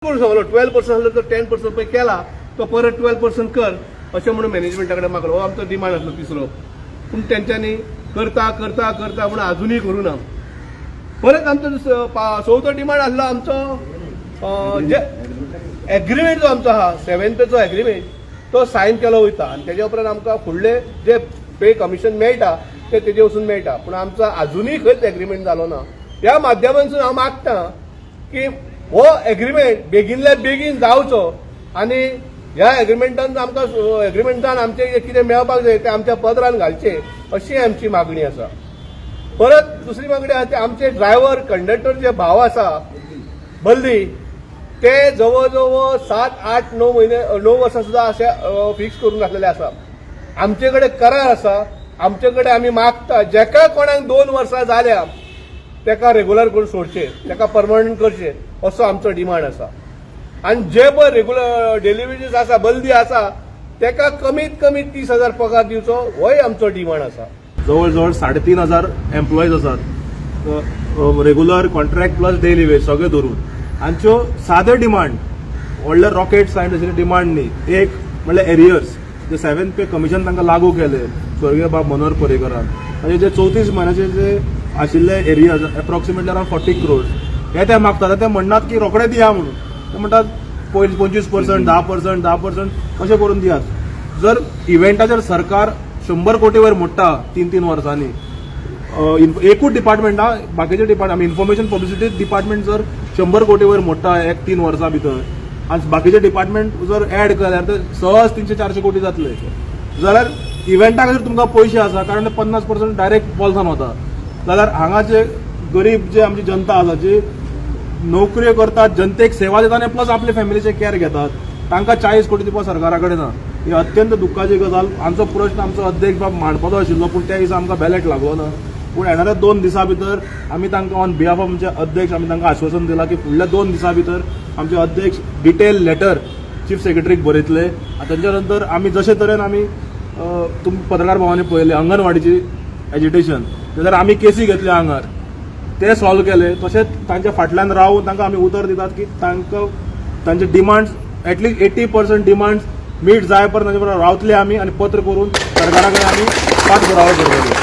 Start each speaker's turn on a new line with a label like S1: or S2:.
S1: करून सांगलो, 12% आसलो तर 10% पळय केला, तो परत 12% कर अशें म्हणून मॅनेजमेंटा कडेन मागलो. हो आमचो डिमांड आसलो तिसरो. पूण तेंच्यांनी करता करता करता म्हणून आजुनूय करूं ना. परत आमचो चवथो डिमांड आसलो आमचो, जे एग्रीमेंट जो आमचो आहा, सेवेंथचो एग्रीमेंट, तो सायन केलो वयता आनी तेज्या उपरांत आमकां फुडले जे पे कमिशन मेळटा ते तेजे वचून मेळटा. पूण आमचो आजुनूय खंयच एग्रीमेंट जालो ना. ह्या माध्यमांतसून हांव मागता की हो एग्रीमेंट बेगीनल्या बेगीन जावचो आनी ह्या एग्रीमेंटान आमकां, एग्रीमेंटान आमचें जें कितें मेळपाक जाय तें आमच्या पदरान घालचें अशी आमची मागणी आसा. परत दुसरी मागणी आसा ती, आमचे ड्रायव्हर कंडक्टर जे भाव आसा बल्ली, ते जवळ जवळ 7, 8, 9 म्हयने, 9 वर्सां सुद्दां अशे फिक्स करून आसलेले आसा. आमचे कडेन करार आसा. आमचे कडेन आमी मागता, जेका कोणाक 2 वर्सां जाल्या तेका रेगुलर करून सोडचे, तेका परमनंट करचे असो आमचो डिमांड आसा. आनी जे पळय रेगुलर डेली वेजीस आसा, बल्दी आसा, तेका कमीत कमी 30,000 पगार दिवचो, होय आमचो डिमांड आसा.
S2: जवळ जवळ 3500 एम्प्लॉईज आसात, regular, contract plus daily wage सगळे धरून. हांच्यो सादे डिमांड, व्हडले रॉकेट सायन्स डिमांड न्ही. एक म्हणल्यार arrears, J seven pay commission तांकां लागू केले स्वर्गीय बाब मनोहर पर्रीकरान, म्हणजे जे 34 म्हयन्याचे जे आशिल्ले एरियर्स, एप्रॉक्सिमेटली अरावंड 40 क्रोर्स, हे ते मागतात. ते म्हणनात की रोखडे दिया म्हणून. ते म्हणटात 25%, 10%, 10% अशें करून दियात. जर इव्हेंटाचेर सरकार 100 कोटी वयर मोडटा तीन तीन वर्सांनी, एकूच डिपार्टमेंट हा, बाकीचे डिपार्टमेंट, आमी इन्फॉर्मेशन पब्लिसिटी डिपार्टमेंट जर 100 कोटी वयर मोडटा एक 3 वर्सां भितर आनी बाकीचे डिपार्टमेंट जर एड केल्यार ते सहज 300-400 कोटी जातले. जाल्यार इव्हेंटा खातीर तुमकां पयशे आसा, कारण ते 50% डायरेक्ट बोल्सान वता. जाल्यार हांगा जे गरीब, जे आमची जनता आसा, जी नोकऱ्यो करतात, जनतेक सेवा दितात आनी प्लस आपले फॅमिलीचे केअर घेतात, तांकां 40 कोटी दिवपाक सरकारा कडेन ना. ही अत्यंत दुख्खाची गजाल. आमचो प्रश्न आमचो अध्यक्ष बाब मांडपाचो आशिल्लो, पूण त्या दिसा आमकां बॅलेट लागलो ना. पूण येणाऱ्या 2 दिसां भितर आमी तांकां ऑन बिहाफ ऑफ आमचे अध्यक्ष आमी तांकां आश्वासन दिलां की फुडल्या 2 दिसां भितर आमचे अध्यक्ष डिटेल लेटर चीफ सेक्रेटरीक बरयतले. आनी तांच्या नंतर आमी जशे तरेन आमी तुमी पत्रकार भावांनी पळयले अंगणवाडीची एजिटेशन, जाल्यार आमी केसी घेतल्यो आंगार, ते सॉल्व केले. तशेंच तांच्या फाटल्यान रावून तांकां आमी उतर दितात की तांकां तांचे demands, at least 80% demands meet जाय पर्यंत तांचे बरोबर रावतले आमी आनी पत्र करून सरकारा कडेन आमी पाठपुरावो करतले.